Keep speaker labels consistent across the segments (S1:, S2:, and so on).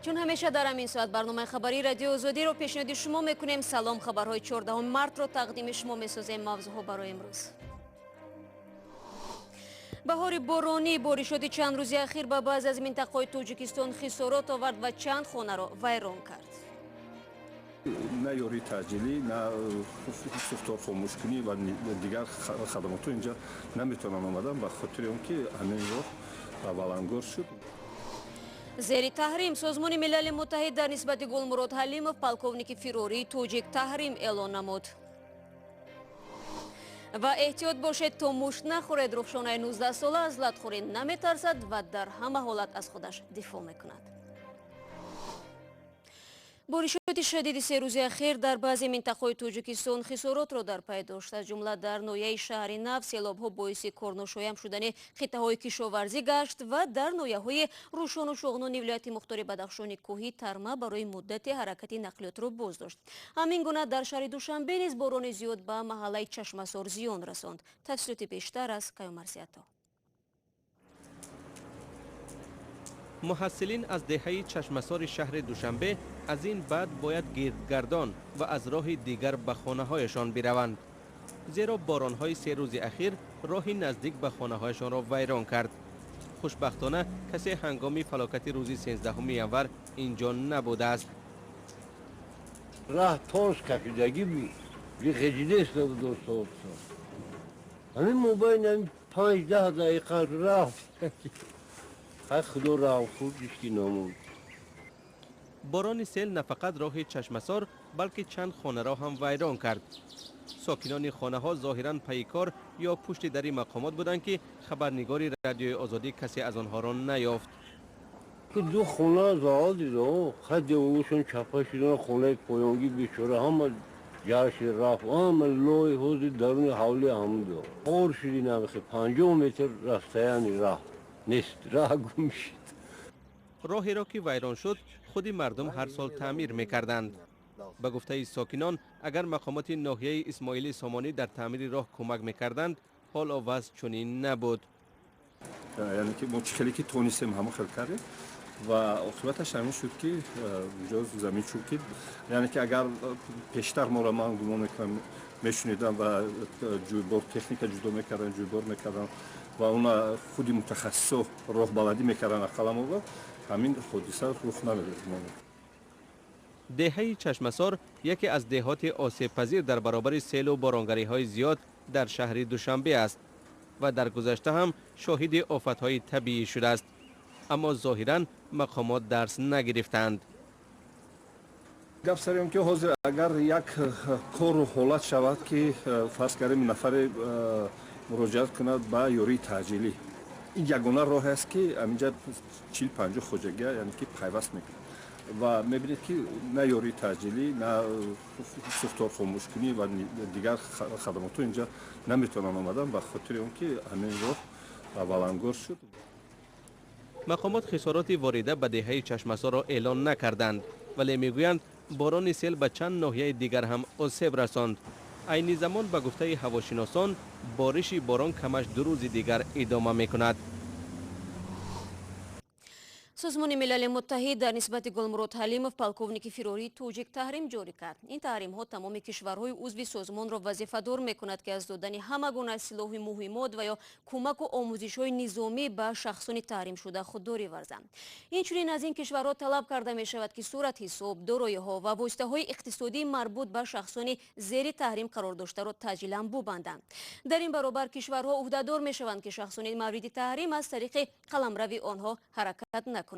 S1: Чун ҳамеша дар ҳамин соат барномаи хабарии Радиои Озодиро пешниҳоди шумо мекунем. Салом, хабарҳои 14 мартро тақдими шумо месозем. Мавзӯъҳо барои имрӯз. Баҳори боронӣ, боришоти чанд рӯзи ахир ба баъзе аз минтақаҳои Тоҷикистон хисорот овард ва чанд хонаро вайрон кард.
S2: На ёрии таъҷилӣ, на сӯхторхомӯшкунӣ ва дигар хадамотҳо инҷа наметавонанд омадан, ба хотири он ки ҳамин роҳ валангор шуд.
S1: Зери таҳрим, Созмони Милали Муттаҳид дар нисбати Гулмурод Ҳалимов, полковники фирории тоҷик, таҳрим эълон намуд. Ва эҳтиёт бошед, то мушт нахӯред. Рухшонаи 19-сола аз латхӯрӣ наметарсад ва дар ҳама ҳолат аз худаш дифоъ мекунад. Боришоти шадиди се рӯзи ахир дар баъзе минтақаҳои Тоҷикистон хисоротро дар пай дошт. Аз ҷумла дар ноҳияи Шаҳри Нав селобҳо боиси корношоям шудани қитъаҳои кишоварзӣ гашт ва дар ноҳияҳои Рӯшону Шоғнони вилояти мухтори Бадахшони кӯҳӣ тарма барои муддати ҳаракати нақлиётро боздошт. Ҳамин гуна дар шаҳри Душанбе низ борони зиёд ба маҳаллаи Чашмасор зиён расонд. Тафсилоти бештар аз Каюмарсиято.
S3: Муҳассилин аз деҳаи Чашмасори шаҳри Душанбе аз ин баъд бояд гирдгардон ва аз роҳи дигар ба хонаҳояшон бираванд, зеро боронҳои се рӯзи ахир роҳи наздик ба хонаҳояшонро вайрон кард. Хушбахтона касе ҳангоми фалокати рӯзи 13 январ инҷо набудааст.
S4: Раҳ тос кашидагӣ бихеҷидеста дӯстон. Ҳамин мобайн 5-10 дақиқа рафт. Худо раҳм хурд ишки намуд.
S3: Борони сел на фақат роҳи Чашмасор, балки чанд хонаро ҳам вайрон кард. Сокинони хонаҳо зоҳиран пайкор ё пушти дари мақомот буданд, ки хабарнигори Радиои Озодӣ касе аз онҳоро наёфт.
S4: Ду хона заал дида, хад деволушон чапа шудан, хонаи поёнгӣ бечора ҳама ҷарши рафт, ҳама лои ҳози даруни ҳавли ҳамудо. Хор шуди намехе 50 метр рафтаяни раҳ. Нест, раҳ гум шуд.
S3: Роҳеро ки вайрон шуд, худи мардум ҳар сол таъмир мекарданд. Ба гуфтаи сокинон, агар мақомоти ноҳияи Исмоили Сомонӣ дар таъмири роҳ кӯмак мекарданд, ҳоло вазъ чунин набуд.
S2: Яъне ки мо чӣ хеле ки тонистем, ҳамон хел кардем ва оқибаташ ҳамин шуд, ки инҷо замин чӯкид. Яъне ки агар пештар моро, ман гумон мекунам, мешунидам ва ҷӯйбор техника ҷудо мекарданд, ҷӯйбор мекарданд ва она худи мутахассисо роҳбаладӣ мекарданд, ақалламова ҳамин ҳодиса рух намедод.
S3: Деҳаи Чашмасор яке аз деҳоти осебпазир дар баробари селу боронгариҳои зиёд дар шаҳри Душанбе аст ва дар гузашта ҳам шоҳиди офатҳои табиӣ шудааст. Аммо зоҳиран мақомот дарс нагирифтаанд.
S2: Гап сари он ки ҳозир агар як кору ҳолат шавад, ки фарз кардем нафаре муроҷиат кунад ба ёрии таъҷилӣ, ин ягона роҳе аст, ки ҳаминҷа 40-50 хоҷагия яъне ки пайваст мекунад ва мебинед, ки на ёрии таъҷилӣ, на сӯхторхомӯшкунӣ ва дигар хадамотҳо инҷа наметавонанд омадан, ба хотири он ки ҳамин роҳ валангор шуд.
S3: Мақомот хисороти ворида ба деҳаи Чашмасорро эълон накарданд, вале мегӯянд, борони сел ба чанд ноҳияи дигар ҳам осеб расонд. Айни замон, ба гуфтаи ҳавошиносон, бориши борон камаш 2 рӯзи дигар идома мекунад.
S1: Созмони Милали Муттаҳид дар нисбати Гулмурод Ҳалимов, полковники фирории тоҷик, таҳрим ҷорӣ кард. Ин таҳримҳо тамоми кишварҳои узви созмонро вазифадор мекунад, ки аз додани ҳама гуна силоҳи муҳиммот ва ё кӯмаку омӯзишҳои низомӣ ба шахсони таҳримшуда худдорӣ варзанд. Инчунин аз ин кишварҳо талаб карда мешавад, ки суратҳисоб, дороиҳо ва воситаҳои иқтисодии марбут ба шахсони зери таҳрим қарор доштаро таъҷилан бубанданд. Дар ин баробар кишварҳо ӯҳдадор мешаванд, ки шахсони мавриди таҳрим аз тариқи қаламрави онҳо ҳаракат накунанд.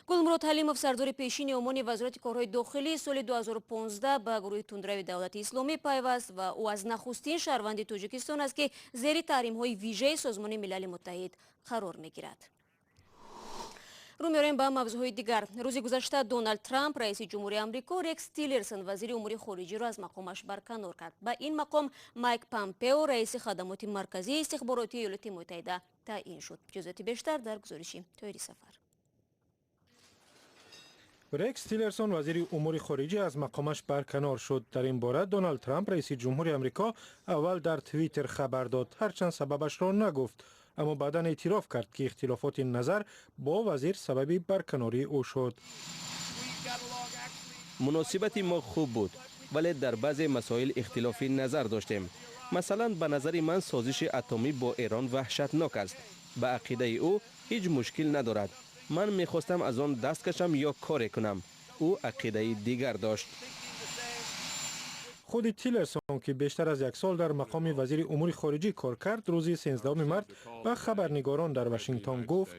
S1: Гулмурод Ҳалимов, сардори пешини Омони Вазорати корҳои дохилӣ, соли 2015 ба гурӯҳи тундрави Давлати Исломӣ пайваст ва ӯ аз нахустин шаҳрванди Тоҷикистон аст, ки зери таҳримҳои вижаи Созмони Милали Муттаҳид қарор мегирад. Рӯ меорем ба мавзӯъҳои дигар. Рӯзи гузашта Доналд Трамп, раиси ҷумҳури Амрико, Рекс Тиллерсон, вазири умури хориҷиро аз мақомаш барканор кард. Ба ин мақом Майк Помпео, раиси хадамоти марказии истихборотии Иёлоти Муттаҳида, таъин шуд. Ҷузъиёти бештар дар гузориши Тоҳири Сафар.
S5: Рекс Тиллерсон, вазири умури хориҷӣ, аз мақомаш барканор шуд. Дар ин бора Доналд Трамп, раиси ҷумҳури Амрико, аввал дар Твиттер хабар дод, ҳарчанд сабабашро нагуфт. Аммо баъдан эътироф кард, ки ихтилофоти назар бо вазир сабаби барканории ӯ шуд.
S3: Муносибати мо хуб буд, вале дар баъзе масоил ихтилофи назар доштем. Масалан, ба назари ман созиши атомӣ бо Эрон ваҳшатнок аст. Ба ақидаи ӯ ҳеҷ мушкил надорад. Ман мехостам аз он даст кашам ё коре кунам. Ӯ ақидаи дигар дошт.
S5: Худи Тиллерсон, ки бештар аз як сол дар мақоми вазири умури хориҷӣ кор кард, рӯзи 13 март ба хабарнигорон дар Вашингтон гуфт: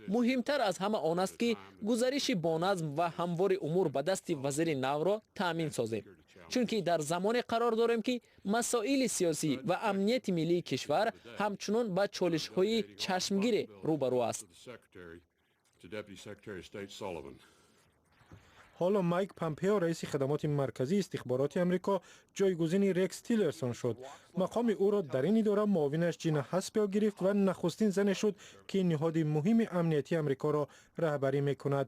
S6: Муҳимтар аз ҳама он аст, ки гузариши боназм ва ҳамвори умур ба дасти вазири навро таъмин созем, чунки дар замоне қарор дорем, ки масоили сиёсӣ ва амнияти миллии кишвар ҳамчунон ба чолишҳои чашмгире рӯбарӯ аст.
S5: Ҳоло Майк Помпео, раиси хадамоти марказии истихбороти Амрико, ҷойгузини Рекс Тиллерсон шуд. Мақоми ӯро дар ин идора муовинаш Ҷина Ҳаспел гирифт ва нахустин зане шуд, ки ниҳоди муҳими амниятии Амрикоро раҳбарӣ мекунад.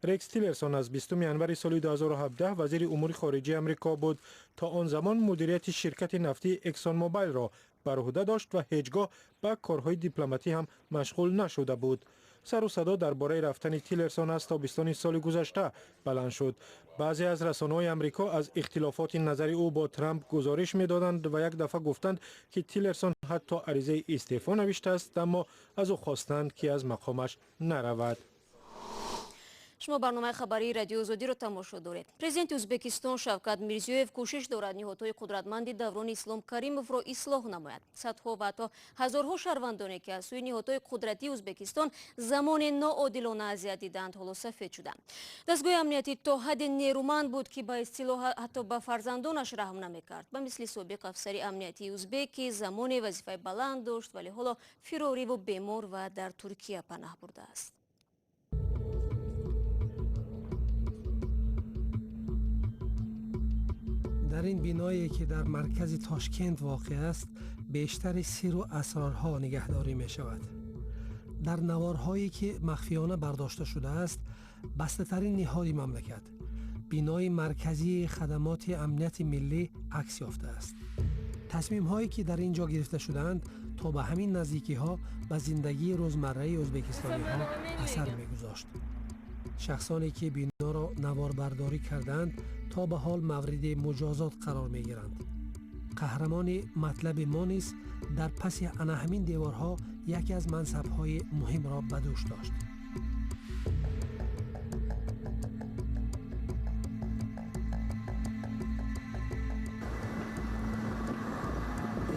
S5: Рекс Тиллерсон аз 20 январи соли 2017 вазири умури хориҷии Амрико буд. То он замон мудирияти ширкати нафтии Эксон Мобайлро бар уҳда дошт ва ҳеҷ гоҳ ба корҳои дипломатӣ ҳам машғул нашуда буд. Сару садо дар бораи рафтани Тиллерсон аз тобистони соли гузашта баланд шуд. Баъзе аз расонаҳои Амрико аз ихтилофоти назари ӯ бо Трамп гузориш медоданд ва як дафъа гуфтанд, ки Тиллерсон ҳатто аризаи истеъфо навиштааст, аммо аз ӯ хостанд, ки аз мақомаш наравад.
S1: Шумо барномаи хабарии Радиои Озодиро тамошо доред. Президенти Ӯзбекистон Шавкат Мирзиёев кӯшиш дорад ниҳодҳои қудратманди даврони Ислом Каримовро ислоҳ намояд. Садҳо ва ҳатто ҳазорҳо шаҳрвандоне, ки аз сӯи ниҳодҳои қудратии Ӯзбекистон замоне ноодилона азият диданд, ҳоло сафед шуданд. Дастгоҳи амниятӣ то ҳадде нерӯманд буд, ки ба истилоҳ ҳатто ба фарзандонаш раҳм намекард. Ба мисли собиқ афсари амниятии ӯзбек, ки замоне вазифаи баланд дошт, вале ҳоло фирориву бемор ва дар Туркия панаҳ бурдааст.
S7: Дар ин биное, ки дар маркази Тошкент воқеъ аст, бештари сиру асрорҳо нигаҳдорӣ мешавад. Дар наворҳое, ки махфиёна бардошта шудааст, бастатарин ниҳоди мамлакат, бинои марказии хадамоти амнияти миллӣ, акс ёфтааст. Тасмимҳое, ки дар ин ҷо гирифта шудаанд, то ба ҳамин наздикиҳо ба зиндагии рӯзмарраи ӯзбекистониҳо асар мегузошт. Шахсоне, ки биноро наворбардорӣ кардаанд, то ба ҳол мавриди муҷозот қарор мегиранд. Қаҳрамони матлаби мо низ дар паси ана ҳамин деворҳо яке аз мансабҳои муҳимро ба дӯш дошт.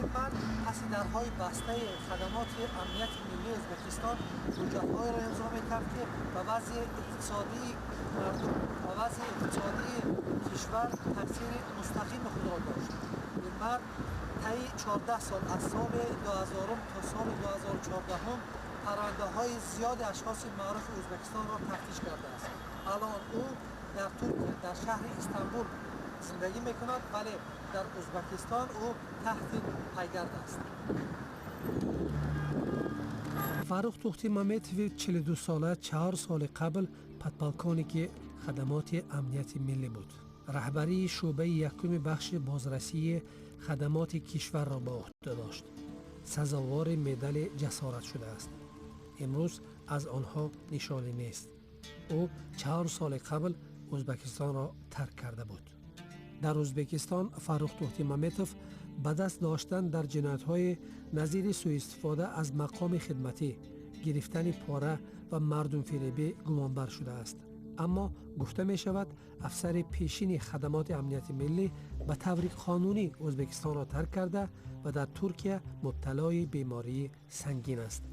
S7: Ин мард паси дарҳои бастаи хадамоти амнияти миллии Ӯзбекистон ҳуҷҷатҳоеро имзо мекард, ки ба вазъи иқтисодии мардум, ба вазъи иқтисодии кишвар таъсири мустақими худро дошт. Ин мард таи 14 сол, аз соли 2000 то соли 2014, парвандаҳои зиёди ашхоси маъруфи Ӯзбекистонро тафтиш кардааст. Алон ӯ дар Туркия, дар шаҳри Истанбул зиндагӣ мекунад, вале дар Ӯзбекистон ӯ таҳти пайгард аст. Фаррух Тухтимаметови 42сола 4 соли қабл подполковники хадамоти амнияти миллӣ буд. Раҳбарии шӯъбаи якуми бахши бозрасии хадамоти кишварро ба уҳда дошт. Сазовори медали ҷасорат шудааст. Имрӯз аз онҳо нишоне нест. Ӯ 4 соли қабл Ӯзбекистонро тарк карда буд. Дар Ӯзбекистон Фаррух Тухтимаметов ба даст доштан дар ҷиноятҳои назири сӯистифода аз мақоми хидматӣ, гирифтани пора ва мардумфиребӣ гумонбар шудааст. Аммо гуфта мешавад, афсари пешини хадамоти амнияти миллӣ ба таври қонунӣ Ӯзбекистонро тарк карда ва дар Туркия мубталои бемории сангин аст.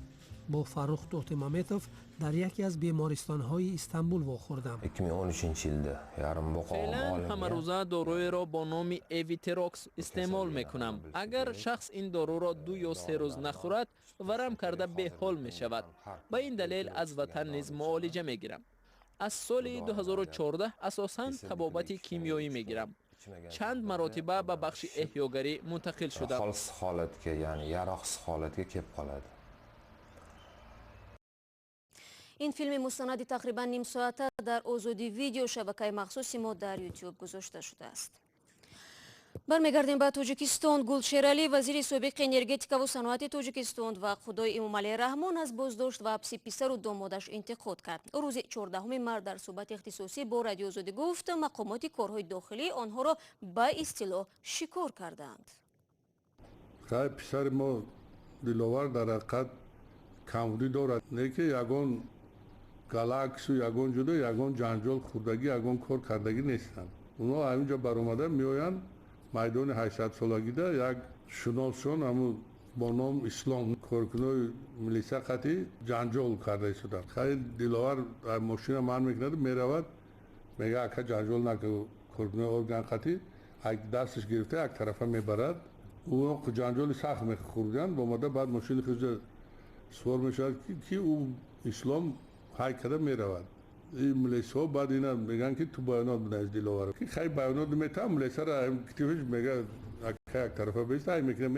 S7: Бо Фаррух Тухтимаметов дар яке аз бемористонҳои Истанбул вохӯрдам.
S8: 2013 yilda yarim
S6: Феълан ҳамарӯза доруеро бо номи Эвитерокс истеъмол мекунам. Агар шахс ин доруро 2 ё 3 рӯз нахӯрад, варам карда беҳол мешавад. Ба ин далел аз ватан низ муолиҷа мегирам. Аз соли 2014 асосан табобати кимиёӣ мегирам. Чанд маротиба ба бахши эҳёгарӣ мунтақил шудам.
S8: Holsiz holatga, ya'ni yaroqsiz holatga kelib qoladi.
S1: Ин филми мустанади тақрибан нимсоата дар Озодӣ Видео, шабакаи махсуси мо дар Ютюб, гузошта шудааст. Бармегардем ба Тоҷикистон. Гулшералӣ, вазири собиқи энергетикаву саноати Тоҷикистон ва худои Эмомалӣ Раҳмон, аз боздошт ва ҳабси писару домодаш интиқод кард. Рӯзи 14 март дар суҳбати ихтисосӣ бо Радиои Озодӣ гуфт, мақомоти корҳои дохилӣ онҳоро ба истилоҳ шикор кардаанд.
S9: Хай, писари мо Диловар дар ҳақиқат камбудӣ дорад, не ки ягон галаксу, ягон ҷудо, ягон ҷанҷол хӯрдагӣ, ягон кор кардагӣ нестанд. Онҳо ҳаминҷо баромада меоянд, майдони 800-солагида як шуносшон ҳамун бо ном Ислом, коркунои милиса қатӣ ҷанҷол карда истоданд. Хай, Диловар мошина ман мекунаду меравад, мега: «Ака, ҷанҷол накун коркунои орган қатӣ». Дасташ гирифта, як тарафа мебарад. Ӯ ҷанҷоли сахт мехӯрданд, омада, баъд мошини худро сувор мешавад, ки ӯ Ислом ҳай карда меравад. Ин милисҳо баъд ина мегӯянд, ки ту баёнот бинавис Диловар, ки хай баёнот метавам. Милисара китифиш мега: «Ака, як тарафа беиста». Ҳай мекуна,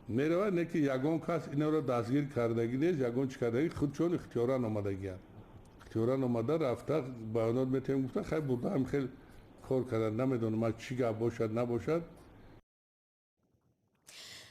S9: меравад, не ки ягон кас инаро дастгир кардагӣ нест, ягон чӣ кардагӣ. Худшон ихтиёран омадагиянд, ихтиёран омада, рафта, баёнот метавем гуфта, хай бурда, ҳам хел кор кардан. Намедонам, ман чӣ гап бошад, набошад.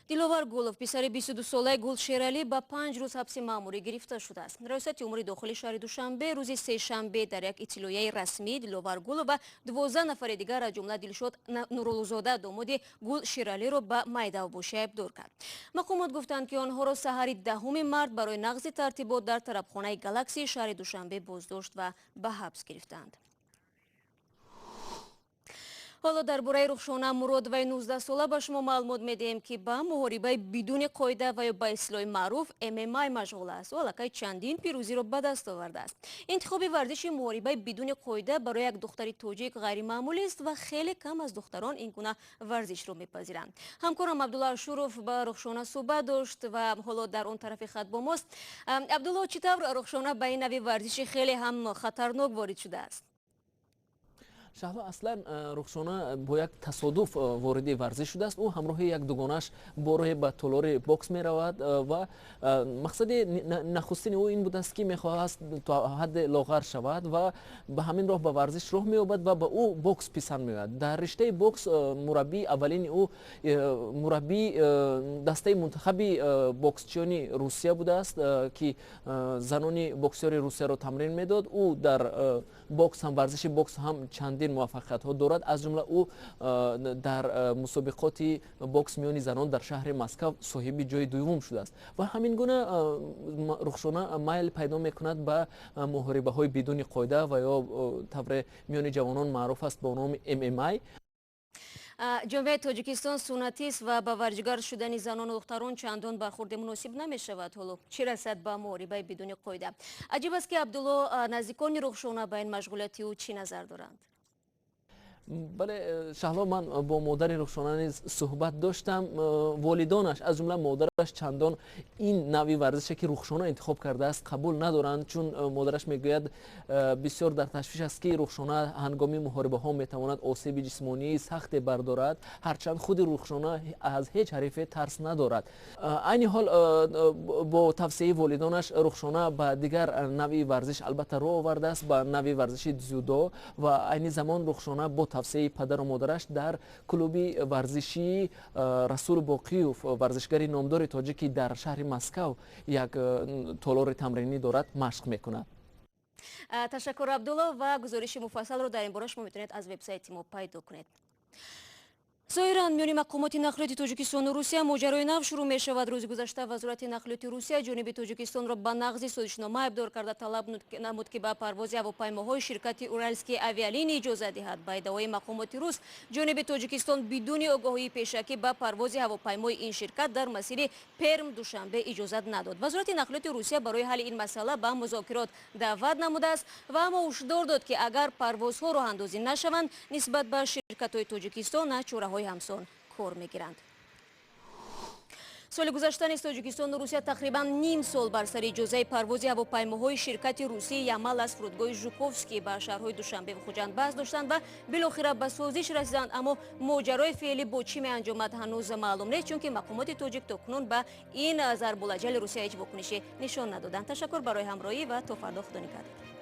S1: Диловар Гулов, писари 22-солаи Гулшералӣ, ба 5 рӯз ҳабси маъмурӣ гирифта шудааст. Раёсати умури дохили шаҳри Душанбе рӯзи сешанбе дар як иттилоияи расмӣ Диловар Гулов ва 12 нафари дигар, аз ҷумла Дилшод Нуруллозода, домоди Гулшералиро, ба майдавбошӣ айбдор кард. Мақомот гуфтанд, ки онҳоро саҳари 10 март барои нақзи тартибот дар тарабхонаи Галаксии шаҳри Душанбе боздошт ва ба ҳабс гирифтанд. Ҳоло дар бораи Рухшона Муродоваи 19-сола ба шумо маълумот медиҳем, ки ба муҳорибаи бидуни қоида ва ё ба истилоҳи маъруф ММА машғул аст. Ӯ аллакай чандин пирӯзиро ба даст овардааст. Интихоби варзиши муҳорибаи бидуни қоида барои як духтари тоҷик ғайримаъмулист ва хеле кам аз духтарон ин гуна варзишро мепазиранд. Ҳамкорам Абдулло Ашуров ба Рухшона суҳбат дошт ва ҳоло дар он тарафи хат бо мост. Абдулло, чӣ тавр Рухшона ба ин нави варзиши хеле ҳам хатарнок ворид шудааст?
S6: Шаҳло, аслан Рухшона бо як тасодуф вориди варзиш шудааст. Ӯ ҳамроҳи як дугонаш бо роҳе ба толори бокс меравад ва мақсади нахустини ӯ ин будааст, ки мехоҳаст то ҳадде лоғар шавад, ва ба ҳамин роҳ ба варзиш роҳ меёбад ва ба ӯ бокс писанд меояд. Дар риштаи бокс мураббии аввалини ӯ мураббии дастаи мунтахаби боксчиёни Русия будааст, ки занони боксёри Русияро тамрин медод. Ӯ дар бокс ҳам, варзиши бокс ҳам чандин муваффақиятҳо дорад. Аз ҷумла ӯ дар мусобиқоти бокс миёни занон дар шаҳри Москав соҳиби ҷои дуюм шудааст. Ва ҳамин гуна Рухшона майл пайдо мекунад ба муҳорибаҳои бидуни қоида ва ё тавре миёни ҷавонон маъруф аст бо номи ММА.
S1: Ҷомеаи Тоҷикистон суннатист ва ба варзишгар шудани занону духтарон чандон бархурди муносиб намешавад, ҳоло чӣ расад ба муҳорибаи бидуни қоида. Аҷиб аст, ки, Абдулло, наздикони Рухшона ба ин машғулияти ӯ чӣ назар доранд?
S6: Бале, Шаҳло, ман бо модари Рухшона низ суҳбат доштам. Волидонаш, аз ҷумла модараш, чандон ин навъи варзише, ки Рухшона интихоб кардааст, қабул надоранд, чун модараш мегӯяд, бисёр дар ташвиш аст, ки Рухшона ҳангоми муҳорибаҳо метавонад осеби ҷисмонии сахте бардорад, ҳарчанд худи Рухшона аз ҳеҷ ҳарифе тарс надорад. Айни ҳол бо тавсияи волидонаш Рухшона ба дигар навъи варзиш албатта рӯ овардааст, ба навъи варзиши дзюдо, ва айни замон Рухшона бо тавсияи падару модараш дар клуби варзишии Расул Боқиев, варзишгари номдори тоҷик, ки дар шаҳри Москав як толори тамринӣ дорад, машқ мекунад.
S1: Ташаккур, Абдулло, ва гузориши муфассалро дар ин бора шумо метавонед аз вебсайти мо пайдо кунед. Зоҳиран, миёни мақомоти нақлиёти Тоҷикистону Русия моҷарои нав шурӯъ мешавад. Рӯзи гузашта Вазорати нақлиёти Русия ҷониби Тоҷикистонро ба нақзи созишнома айбдор карда, талаб намуд, ки ба парвози ҳавопаймоҳои ширкати Уральские авиалинии иҷоза диҳад. Ба иддаои мақомоти рус, ҷониби Тоҷикистон бидуни огоҳии пешакӣ ба парвози ҳавопаймои ин ширкат дар масири Перм Душанбе иҷозат надод. Вазорати нақлиёти Русия барои ҳалли ин масъала ба музокирот даъват намудааст ва аммо ҳушдор дод, ки агар парвозҳо роҳандозӣ нашаванд, нисбат ба ширкатҳои Тоҷикистон чораҳои ҳамсон кор мегиранд. Соли гузашта низ Тоҷикистону Русия тақрибан ним сол бар сари иҷозаи парвози ҳавопаймоҳои ширкати русии Ямал аз фурудгоҳи Жуковский ба шаҳрҳои Душанбе ва Хуҷанд баҳс доштанд ва билохира ба созиш расиданд. Аммо моҷарои феълӣ бо чӣ меанҷомад, ҳанӯз маълум нест, чунки мақомоти тоҷик то кунун ба ин зарбулаҷали Русия ҳеҷ вокунише нишон надоданд. Ташаккур барои ҳамроҳӣ ва то фардо, худо нигаҳдор.